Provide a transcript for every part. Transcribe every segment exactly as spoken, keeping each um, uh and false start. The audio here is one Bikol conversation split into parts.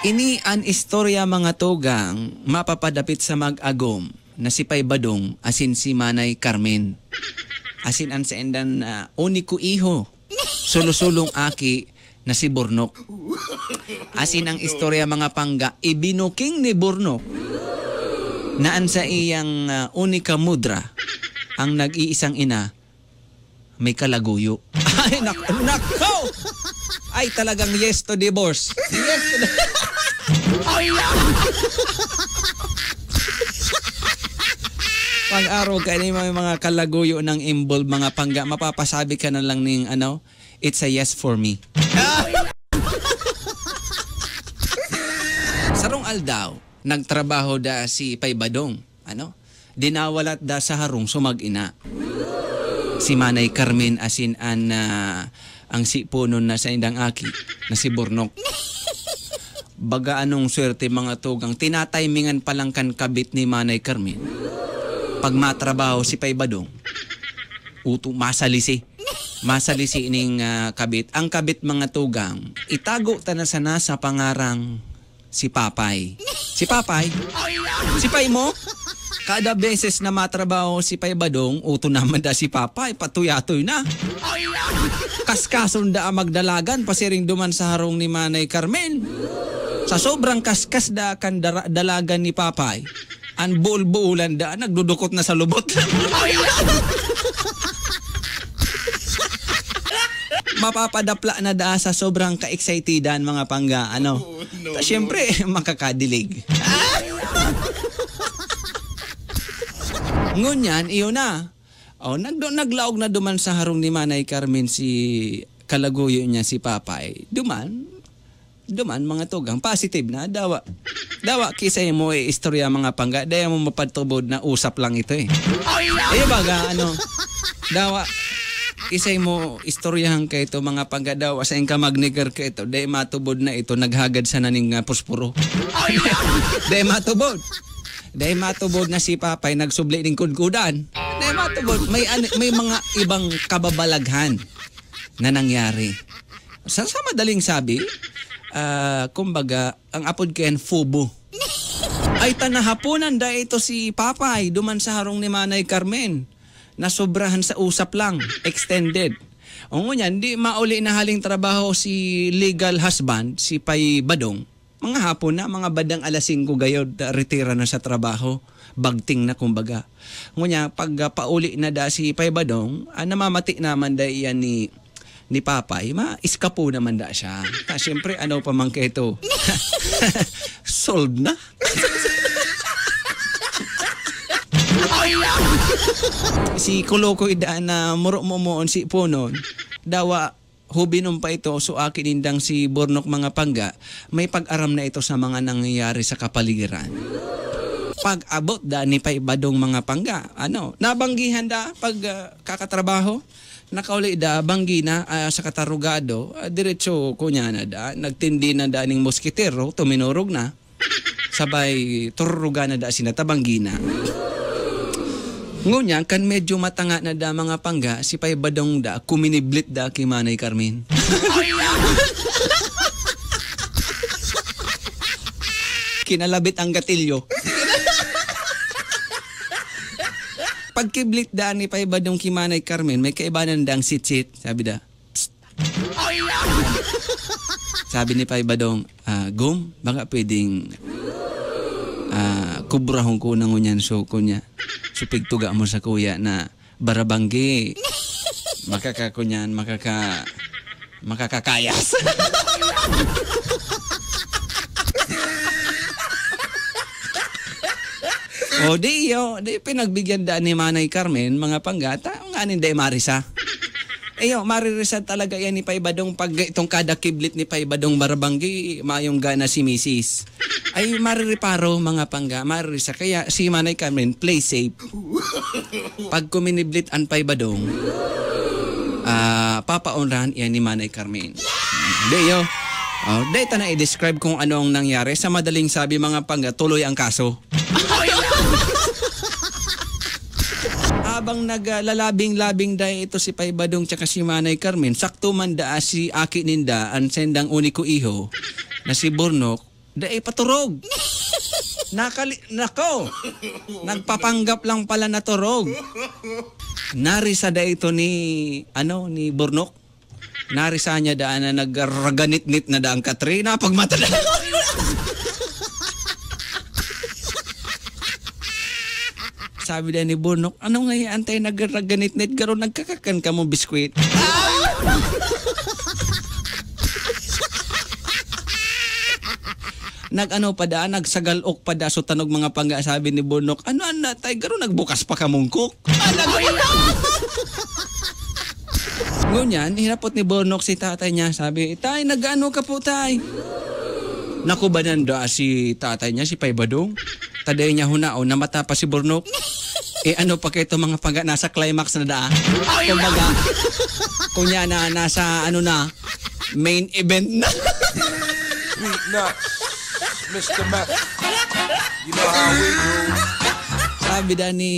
Ini an istorya, mga tugang, mapapadapit sa mag-agom na si Pay Badong asin si Manay Carmen. Asin an saindang, ah, uniko iho, solo-solong aki na si Bornok. Asin ang istorya, mga pangga, ibinuking ni Bornok na an saiyang, ah, unika mudra, ang nag-iisang ina, may kalaguyo. Ay, nak-, nako! Ay, talagang yes to divorce. Yes to Ay, ah! Pag-araw ka, ini may mga kalaguyo nang involved, mga pangga, mapapasabi ka na lang ning, ano, "It's a yes for me." Sarong aldaw, nagtrabaho da si Pay Badong. Ano? Dinawalat da sa harong so mag-ina. Si Manay Carmen asin an, ah, ang siponon na saindang aki na si Bornok. Baga anong swerte, mga tugang, tinatimingan pa lang kan kabit ni Manay Carmen. Pag matrabaho si Pay Badong, uto, masalisi. Masalisi ning, ah, kabit. Ang kabit, mga tugang, itago ta na sana sa pangarang si Papay. Si Papay? Si Pay mo? Kada beses na matrabaho si Pay Badong, uto naman da si Papay, patuyatoy na. Kaskason da ang magdalagan, pasiring duman sa harong ni Manay Carmen. Sa sobrang kaskas da kan dara-, dalagan ni Papay, an buol-buolan da, nagdudukot na sa lubot. Mapapadapla na da sa sobrang ka-excitedan, mga pangga, ano? Oo, no, Ta, no. Siyempre, makakadilig. Ngunyan, iyo na. Oh, nagdo-, naglaog na duman sa harong ni Manay Carmen si kalaguyo niya, si Papay. Duman, duman, mga tugang, positive na. Dawa, dawa, kisay mo, eh, istorya, mga pangga. Daya mo mapatubod na usap lang ito, eh. Iyo baga, ano, dawa, kisay mo, istoryahan ka ito, mga pangga, dawa, sa inka magnegar ka ito. Daya matubod na ito, naghagad sa naning, ah, puspuro. Daya matubod. Dahil matubod na si Papay nagsubli ning kudkudan. Dahil matubod, may an-, may mga ibang kababalaghan na nangyari. Sa, sa madaling sabi, ah, kumbaga, ang apod kayan, fubo. Ay, ta nahaponan da ito si Papay duman sa harong ni Manay Carmen. Nasobrahan sa usap lang, extended. O ngunyan, di mauli na haling trabaho si legal husband, si Pay Badong. Mga hapon na, mga bandang alas singko gayod, ah, retira na sa trabaho. Bagting na, kumbaga. Ngunyan, pag, ah, pauli na da si Pay Badong, ah, namamati naman da iyan ni, ni Papay, ma-eskapo naman da siya. Ta, siyempre, ano pa man kaito? Solve na. Si Kolokoy da na muro-momoon si Punon, dawa, hubinon pa ito, so aki nindang si Bornok, mga pangga, may pag-aram na ito sa mga nangyayari sa kapaligiran. Pag-abot da ni Pay Badong, mga pangga, ano, nabanggihan da pag, ah, kakatrabaho, nakauli da, banggi na, ah, sa katarugado, ah, diretso kunya na da, nagtindi na da ning moskitero, tuminurog na. Sabay, tururugan na da sina tabang gina. Ngunyan, kan medyo matanga na da mga pangga, si Pay Badong da, kuminiblit da ki Manay Carmen. Kinalabit ang gatilyo. Pagkiblit da ni Pay Badong ki Manay Carmen, may kaibanan dang sitsit, sabi da. Psst. Sabi ni Pay Badong, "Ah, Gum, baka pwedeng, ah, kubrahon ko na ngunyan so, kunya, so pigtuga mo sa kuya na barabanggi. Makaka-, kunyan, makaka-, makakakayas." O, di, yo, di pinagbigyan da ni Manay Carmen, mga panggata, nganing di marisa. Iyo, maririsa talaga yan ni Pay Badong pag itong kada kiblit ni Pay Badong barabanggi, mayong gana si misis. Ay, maririparo, mga pangga, maririsa. Kaya si Manay Carmen, play safe. Pag kuminiblit an Pay Badong, ah, papaonrahan iyan ni Manay Carmen. Di, yo. Oh, di ta na i-describe kung ano ang nangyari. Sa madaling sabi, mga pangga, tuloy ang kaso. Habang naglalabing-labing dai ito si Pay Badong tsaka si Manay Carmen, sakto man daa si aki ninda, an sendang uniko iho, na si Bornok, Dai paturog. Nakali-, nako! Nagpapanggap lang pala na turog. Nari sa dai ito ni, ano, ni Burnok. Nari sa niya daan na nagraganitnit na daan ka, Tre. Napagmata na. Sabi na ni Burnok, "Ano nga yan, Tay? Nagraganitnit, garo nagkakakan ka mo biskwit?" Nag-ano pa da, nagsagalok pa da, so tanog mga pangga, sabi ni Burnok, "Ano, ano, Tay? Garo nagbukas pa ka mungkok?" Ngunyan, hinapot ni Burnok si tatay niya, sabi, "Tay, nag-ano ka po, Tay?" Nakubanan da si tatay niya, si Pay Badong. Taday niya hunaon, namata pa si Burnok. Eh, ano pa kayo itong mga pangga, nasa climax na da? Kumbaga, kunya na, nasa ano na, main event na. Sweet nuts, Mister Meth. You know how we do. Sabi da ni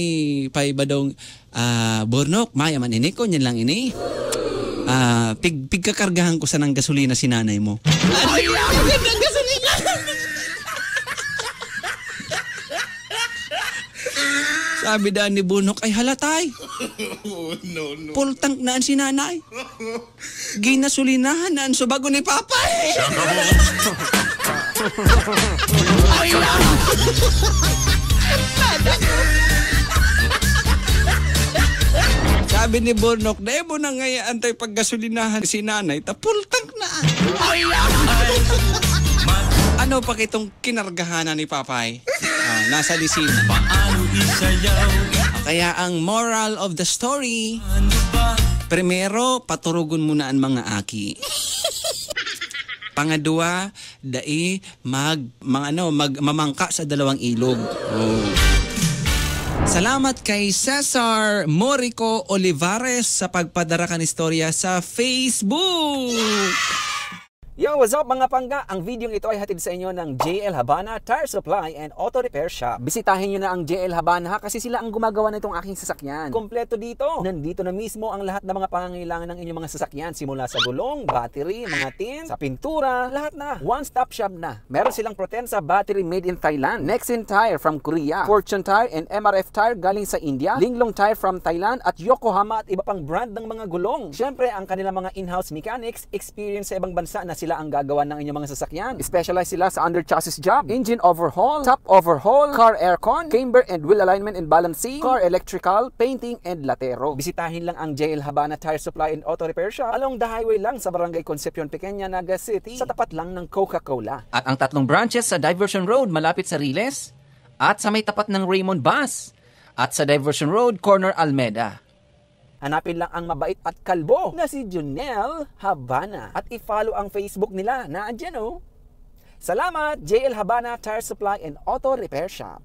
Pay Badong, "Ah, Burnok, maya man ini, kunyan lang ini. Ah, pig, pigkakargahan ko sanang gasolina si nanay mo." Ay, ang gasolina! Sabi da ni Burnok, "Ay, hala, Tay. Oh, no, no. Full tank na an si nanay. Ginasolinahan na an subago ni Papa, eh." Sabi ni Burnok, "Dai mo na ngayaan tay paggasolinahan si nanay, ta full tank na." Ano pa kitong kinargahanan ni Papay? Ah, nasa lisina. Paano isayaw? Kaya ang moral of the story, Ano ba? primero, paturugon mo na ang mga aki. Pangadwa, dai mag, mga ano, mag, mamangka sa dalawang ilog. Oh. Salamat kay Cesar Morico Olivares sa pagpadara kan istorya sa Facebook. Yo, what's up mga pangga? Ang videong ito ay hatid sa inyo ng J L Habana Tire Supply and Auto Repair Shop. Bisitahin nyo na ang J L Habana ha, kasi sila ang gumagawa nitong aking sasakyan. Kompleto dito. Nandito na mismo ang lahat ng mga pangangailangan ng inyong mga sasakyan. Simula sa gulong, battery, mga tin, sa pintura, lahat na. One-stop shop na. Meron silang Potenza battery made in Thailand. Nexen Tire from Korea. Fortune Tire and M R F Tire galing sa India. Linglong Tire from Thailand at Yokohama at iba pang brand ng mga gulong. Siyempre, ang kanilang mga in-house mechanics experience sa ibang bansa na sila ang gagawa ng inyong mga sasakyan. Specialize sila sa under chassis job, engine overhaul, top overhaul, car aircon, camber and wheel alignment and balancing, car electrical, painting and latero. Bisitahin lang ang J L Habana Tire Supply and Auto Repair Shop along the highway lang sa Barangay Concepcion Pequeña, Naga City, sa tapat lang ng Coca-Cola. At ang tatlong branches sa Diversion Road malapit sa Riles at sa may tapat ng Raymond Bus at sa Diversion Road, corner Almeda. Hanapin lang ang mabait at kalbo na si Junel Habana at i-follow ang Facebook nila na andyan, oh. Salamat, J L Habana Tire Supply and Auto Repair Shop.